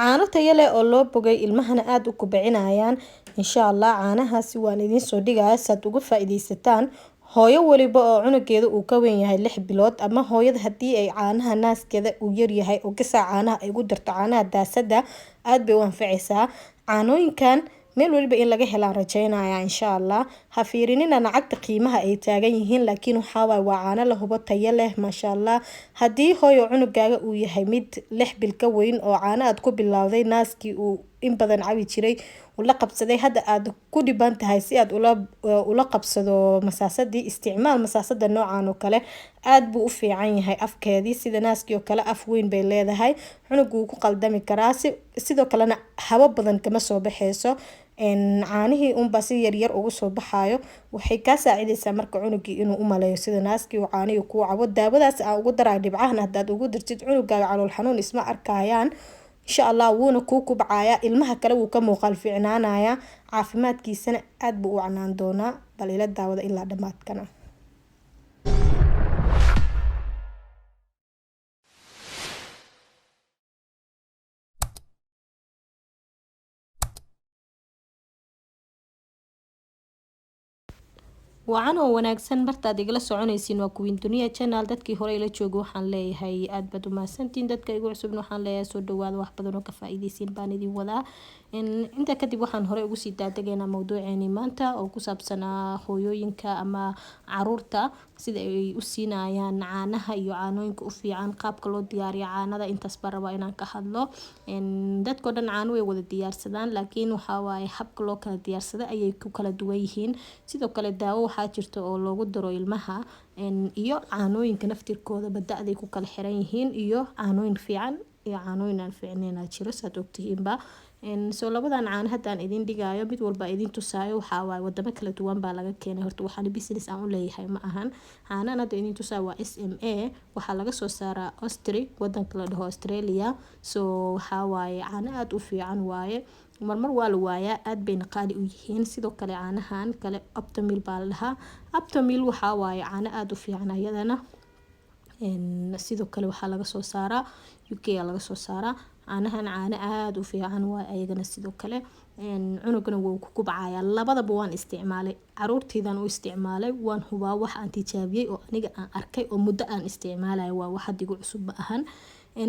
Caano tayo leh oo loo bogay ilmahana aada u kubcinayaan. Insha Allah caanahaasi waan idiin soo dhigaya saad uga faa-iideysataan. Hooyo waliba oo cunugeeda uu ka weyn yahay 6 bilood, ama hooyada haddii ay caanaha naaskeeda uu yaryahay oo gasaa caanaha ay ugu darto caanaha daasada, aada bay u anfaceysaa. Caanooyinkan meel waliba in laga helaan rajeynaya insha Allah. Ha fiirinina lacagta qiimaha ay taagan yihiin, laakiin waxaa waaye waa caano la hubo, tayo leh, maasha Allah. Haddii hooyo cunugaaga uu yahay mid 6 bil ka weyn oo caano aad ku bilowday, naaskii uu in badan cabi jiray uu la qabsaday, hadda aad ku dhiban tahay si aad ula qabsado masaasadii, isticmaal masaasada noocan oo kale. Aada buu u fiican yahay. Afkeedii sida naaskii oo kale af weyn bay leedahay, cunugu wuu ku qaldami karaa. Sidoo kalena habo badan kama soo baxeyso, caanihii unbaa si yaryar ugu soo baxayo. Waxay kaa saacideysaa marka cunugii inuu u maleeyo sida naaskii uu caanihii kuu cabo. Daawadaas aan ugu darayo dhibcahan haddaad ugu dartid cunugaaga, calool xanuun isma arkayaan insha Allah, wuuna kuu kubcayaa, ilmaha kale wuu ka muuqaal fiicnaanayaa, caafimaadkiisana aada buu u wacnaan doonaa. Bal ila daawada ilaa dhammaadkana. Wacan oo wanaagsan, martaad igala soconaysiin waa Kuwiin Duniya Channel. Dadkii hore ila jooga waxaan leeyahay aada baad umahadsantiin, dadka igu cusubna waxaan leeyahay soo dhawaada, wax badan oo ka faa-iideysiin baan idin wadaa. Intaa kadib waxaan hore ugu sii daadegaynaa mawduuceeni maanta oo ku saabsanaa hooyooyinka ama caruurta sida ay u siinayaan caanaha iyo caanooyinka u fiican, qaabka loo diyaariyo caanada. Intaas baan rabaa inaan ka hadlo. Dadkao dhan caano way wada diyaarsadaan, laakiin waxaa waaye habka loo kala diyaarsada ayay ku kala duwan yihiin. Sidoo kale daawo waxaa jirta oo loogu daro ilmaha, iyo caanooyinka naftirkoodaba da-day ku kala xiran yihiin, iyo caanooyin fiican iyo caanooyin aan fiicnayn jiro, saad ogtihiinba. Soo labadan caano haddaan idin dhigaayo, mid walba idin tusaayo, waxaa waaye wadamo kala duwan baa laga keenay. Horta waxaan business aan u leeyahay ma ahan. Caanahan hadda idin tusaayo waa SMA, waxaa laga soo saaraa Austri, wadanka la dhaho Australia. So waxaa waaye caano aada u fiican waaye, marmar waa la waayaa, aada bayna qaali u yihiin. Sidoo kale caanahan kale Optimil baa la dhahaa. Optimil waxaa waaye caano aada u fiican ayadana. Sidoo kale waxaa laga soo saaraa UK laga soo saaraa. Caanahan caano aada u fiican waay ayagana. Sidoo kale cunugana wuu ku kubcayaa. Labadaba waan isticmaalay, caruurteydan u isticmaalay, waan hubaa. Wax aan tijaabiyey oo aniga aan arkay oo muddo aan isticmaalayo waa wax had igu cusub ma ahan.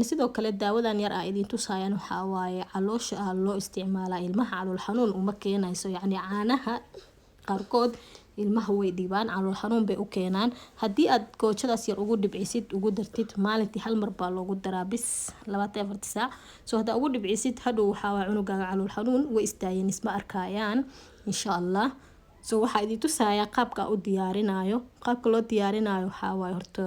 Sidoo kale daawadan yar aa idin tusayaan waxaa waaye caloosha ah loo isticmaalaa ilmaha, calool xanuun uma keenayso. Yacni caanaha qaarkood ilmaha way dhibaan, calool xanuun bay u keenaan. Haddii aad goojadaas yar ugu dhibcisid, ugu dartid, maalintii hal mar baa loogu daraa bis, 24 saac. So haddaa ugu dhibcisid, hadhow waxaa waay cunugaaga calool xanuun way istaayeen isma arkayaan insha Allah. So waxaa idin tusayaa qaabka u diyaarinayo. Qaabka loo diyaarinayo waxaa waaye horta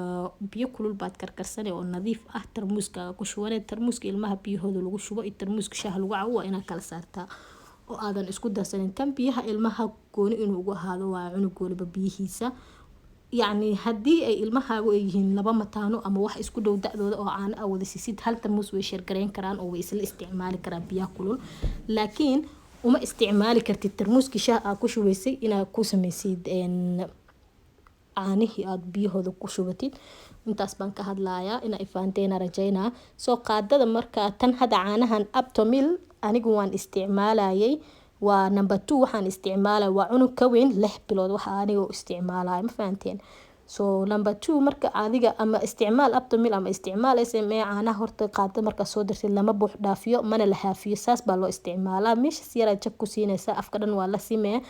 biyo kulul baad karkarsanay oo nadiif ah, tarmuuskaaga ku shubanay. Tarmuuska ilmaha biyahooda lagu shubo iyo tarmuuska shaaha lagu cabo waa inaad kala saartaa oo aadan isku darsanin. Kan biyaha ilmaha gooni inuu ugu ahaado waa cunug waliba biyihiisa. Yacni haddii ay ilmahaagu ay yihiin laba mataano ama wax isku dhow da-dooda oo caano a wada siisid, hal tarmuus way share-gareyn karaan oo way isla isticmaali karaan biyaha kulul, laakiin uma isticmaali kartid tarmuuskii shaah aa ku shubaysay inaad ku sameysid caanihii aada biyahooda ku shubatid. Intaas baan ka hadlayaa, inaa ifahanteena rajeynaa. Soo qaadada marka tan hadda caanahan Aptomil anigu waan isticmaalayay, waa number 2 waxaan isticmaalay, waa cunug ka weyn 6 bilood waxa aniga isticmaalaya, ma fahanteen? So number 2 marka adiga ama isticmaal Aptomil ama isticmaal SMA, caanaha horta qaada markaa soo dirtid lama buux dhaafiyo mana la haafiyo, saas baa loo isticmaalaa. Meeshas yaraa jab ku siinaysa, afka dhan waa la simee.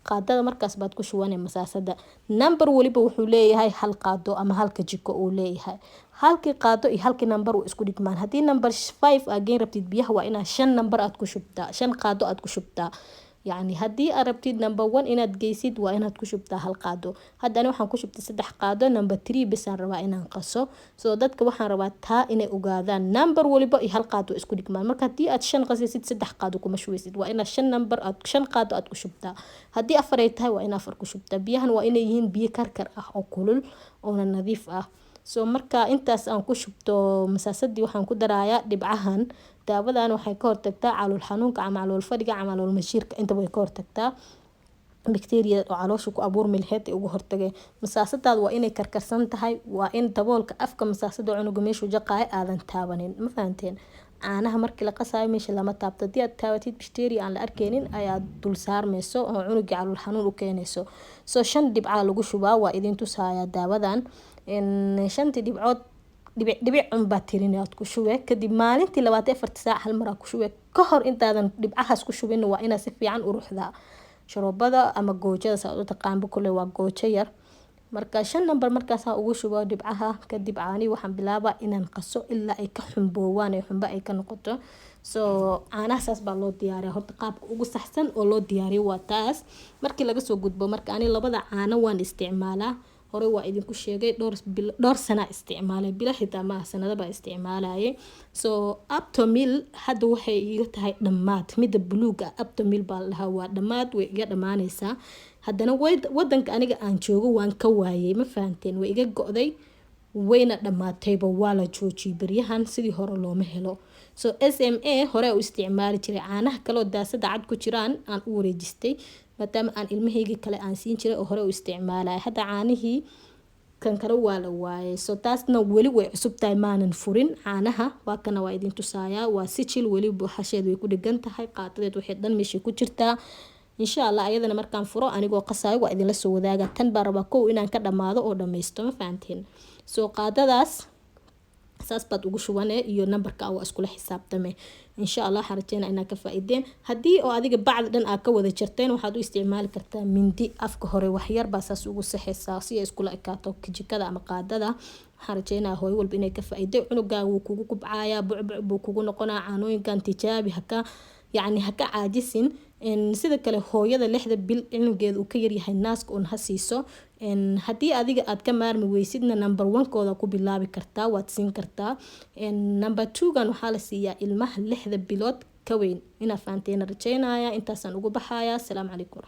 Qaadada markaas baad ku shubanay masaasada. Number waliba wuxuu leeyahay hal qaado ama halka jiko uu leeyahay. Halkii qaado iyo halkii number uu isku dhigmaan. Haddii number 5 aad geen rabtid biyaha, waa inaa 5 number aad ku shubtaa, 5 qaado aad ku shubtaa. Yacni haddii aad rabtid number 1 inaad geysid, waa inaad ku shubtaa hal qaado. Hadda ani waxaan ku shubtay 3 qaado, number 3 bisaan rabaa inaan qaso. So dadka waxaan rabaa taa inay ogaadaan, number waliba iyo hal qaado isku dhigmaan. Marka haddii aad 5 qasaysid, 3 qaado kuma shubeysid, waa inaad 5 number aad 5 qaado aad ku shubtaa. Haddii 4 ay tahay, waa in 4 ku shubtaa. Biyahan waa inay yihiin biyo karkar ah oo kulul oona nadiif ah. So marka intaas aan ku shubto masaasadii, waxaan ku darayaa dhibcahan. Daawadan waxay ka hortagtaa calool xanuunka ama calool fadhiga ama calool mashiirka, intaba way ka hortagtaa. Bacteria oo caloosha ku abuurmi lahayd ay uga hortagay. Masaasadaada waa inay karkarsan tahay, waa in daboolka afka masaasada cunuga meeshuu jaqaayo aadan taabanin, ma fahanteen? Caanaha markii la qasaayo meesha lama taabto. Haddii aad taabatid, bacteria aan la arkeynin ayaa dul saarmayso oo cunugii calool xanuun u keenayso. So 5 dhibcaa lagu shubaa. Waa idin tusaaya daawadan. Shantii dhibcood dhibic dhibic unbaa tirin aad ku shube. Kadib maalintii 24-ta saac hal mar aa ku shube. Ka hor intaadan dhibcahaas ku shubin, waa inaad si fiican u ruxdaa sharoobada ama goojada, saa u taqaanba. Kule waa goojo yar. Marka 5 number markaasaa ugu shubo dhibcaha, kadib caanihi waxaan bilaabaa inaan qaso ilaa ay ka xumboowaan, ay xumbo ay ka noqoto. So caanaha saas baa loo diyaariya. Horta qaabka ugu saxsan oo loo diyaariyo waa taas. Markii laga soo gudbo, marka ani labada caano waan isticmaalaa. Hore waa idinku sheegay, dhowr dhowr sana isticmaalay, bilo xitaa maaha, sanado baa isticmaalayay. So Aptamil hadda waxay iga tahay dhammaad. Midda buluuga Aptamil baa la dhahaa, waa dhammaad, way iga dhammaanaysaa. Haddana wadanka aniga aan joogo waan ka waayay, ma fahanteen? Way iga go'day, wayna dhammaatayba, waa la joojiyay beryahan, sidii hore looma helo. So SMA hore u isticmaali jiray. Caanaha kaleoo daasada cad ku jiraan aan u wareejistay, maadaama aan ilmahayga kale aan siin jiray oo hore u isticmaalaya. Hadda caanihii kan kale waa la waayay, so taasna weli way cusub tahay, maanan furin caanaha. Waa kana, waa idin tusayaa, waa sijil, weli hasheed way ku dhegan tahay, qaadadeed waxay dhan meeshay ku jirtaa. Insha Allah ayadana markaan furo anigoo qasaayo waa idinla soo wadaaga. Tan baa rabaa kow inaan ka dhammaado oo dhammaysto, ma fahanteen? So qaadadaas saas baad ugu shubane iyo nambarka waa iskula xisaabtame. Insha Allah waxaan rajeynaa inaad ka faa'iideen. Haddii oo adiga bacda dhan aad ka wada jarteen, waxaad u isticmaali kartaa mindi. Afka hore waxyar baa saas ugu saxaysaa si ay iskula ekaato jikada ama qaadada. Waxaan rajeynaa hooyo walba inay ka faa'iiday. Cunugaaga wuu kugu kubcayaa, bucbuc buu kugu noqonaa. Caanooyinkan tijaabi, haka yacni haka caajisin. Sida kale hooyada 6-da bil cunugeeda uu ka yaryahay naaska un ha siiso. Haddii adiga aad ka maarmi weysidna, number one-kooda ku bilaabi kartaa, waad siin kartaa. Number two-gan waxaa la siiyaa ilmaha 6-da bilood ka weyn. Inaa fahanteena rajeynaya. Intaasaan ugu baxaya. Asalaamu calaykum.